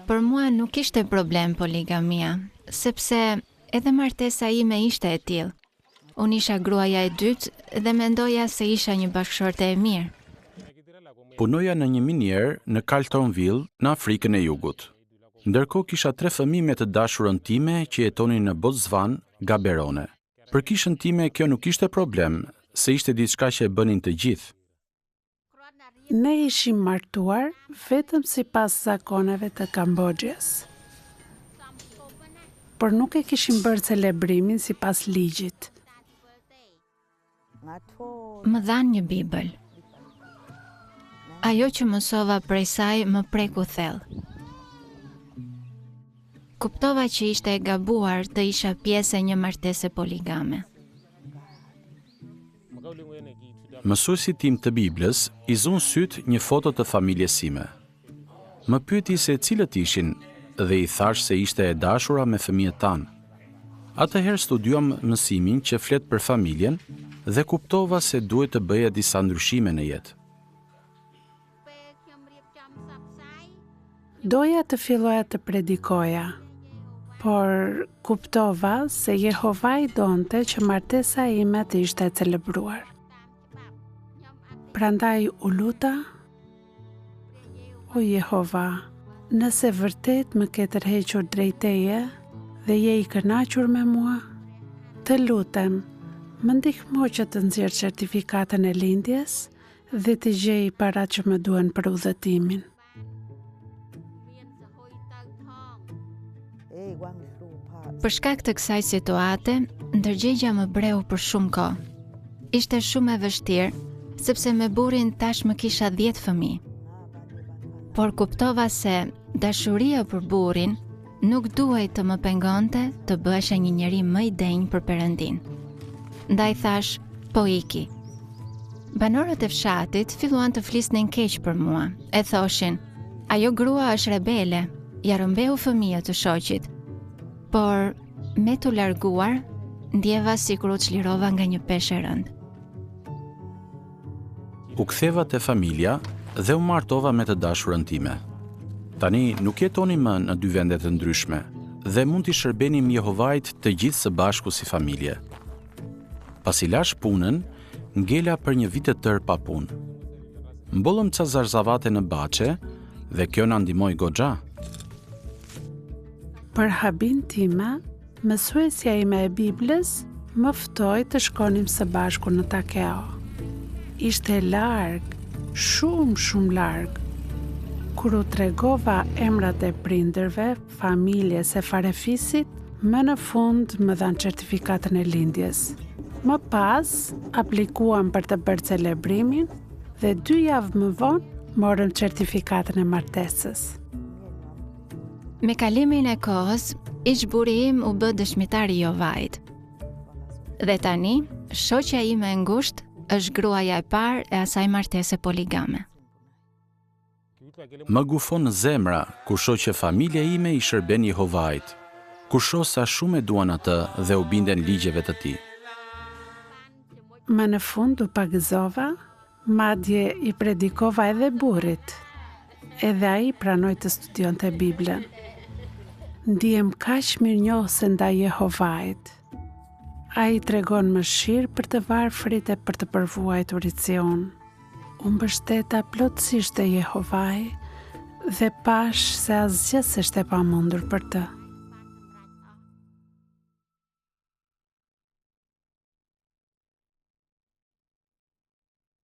Për mua nuk ishte problem poligamia, sepse edhe martesa ime ishte e tillë. Unë isha gruaja e dytë dhe mendoja se isha një bashkëshorte e mirë. Punoja në një minierë në Carltonville, në Afrikën e Jugut. Ndërkohë kisha tre fëmijë me të dashurën time që jetonin në Botsvanë, Gaberone. Për kishën time kjo nuk ishte problem, se ishte diçka që e bënin të gjithë. Ne ishim martuar vetëm sipas zakoneve të Kamboxhës. Por nuk e kishim bërë celebrimin sipas ligjit. Më dhanë një Bibël. Ajo që mësova prej saj më preku thellë. Kuptova që ishte e gabuar të isha pjesë e një martese poligame. Mësuesit tim të Biblës i zunë sytë një foto të familjes sime. Më pyeti se cilët ishin dhe i thashë se ishte e dashura me fëmijët tanë. Atëherë studiuam mësimin që flet për familjen dhe kuptova se duhet të bëja disa ndryshime në jetë. Doja të filloja të predikoja, por kuptova se Jehovai donte që martesa ime të ishte e celebruar. Prandaj u luta, o Jehova, nëse vërtet më ke tërhequr drejt teje dhe je i kënaqur me mua, të lutem, më ndihmo që të nxjerr certifikatën e lindjes dhe të gjej paratë që më duhen për udhëtimin. Për shkak të kësaj situate, ndërgjegja më breu për shumë kohë. Ishte shumë e vështirë, sepse me burrin tashmë kisha 10 fëmijë. Por kuptova se dashuria për burrin nuk duhej të më pengonte të bëhesha një njeri më i denjë për Perëndinë. Ndaj thashë, po iki. Banorët e fshatit filluan të flisnin keq për mua, e thoshin, ajo grua është rebele, ia rrëmbeu fëmijët të shoqit. Por, me t'u larguar, ndjeva sikur u çlirova nga një peshë e rëndë. U ktheva te familja dhe u martova me të dashurën time. Tani nuk jetonim më në dy vende të ndryshme dhe mund t'i shërbenim Jehovait të gjithë së bashku si familje. Pasi lashë punën, ngela për një vit të tërë pa punë. Mbollëm ca zarzavate në bahçe dhe kjo na ndihmoi goxha. Për habinë time, mësuesja ime e Biblës më ftoi të shkonim së bashku në Takeo. Ishte larg, shumë, shumë larg. Kur u tregova emrat e prindërve, familjes e farefisit, më në fund më dhanë certifikatën e lindjes. Më pas, aplikuam për të bërë celebrimin dhe dy javë më vonë morëm certifikatën e martesës. Me kalimin e kohës, ish burri im u bë dëshmitar i Jehovait. Dhe tani, shoqja ime e ngushtë është gruaja e parë e asaj martese poligame. Më gufon zemra kur shoh që familja ime i shërben Jehovait, kur shoh sa shumë e duan atë dhe u binden ligjeve të tij. Më në fund u pagëzova, madje i predikova edhe burrit. Edhe ai pranoi të studionte Biblën. Ndihem kaq mirënjohëse ndaj Jehovait. Ai tregon mëshirë për të varfrit e për të përvuajturit si unë. U mbështeta plotësisht te Jehovai dhe pashë se asgjë s'është e pamundur për të.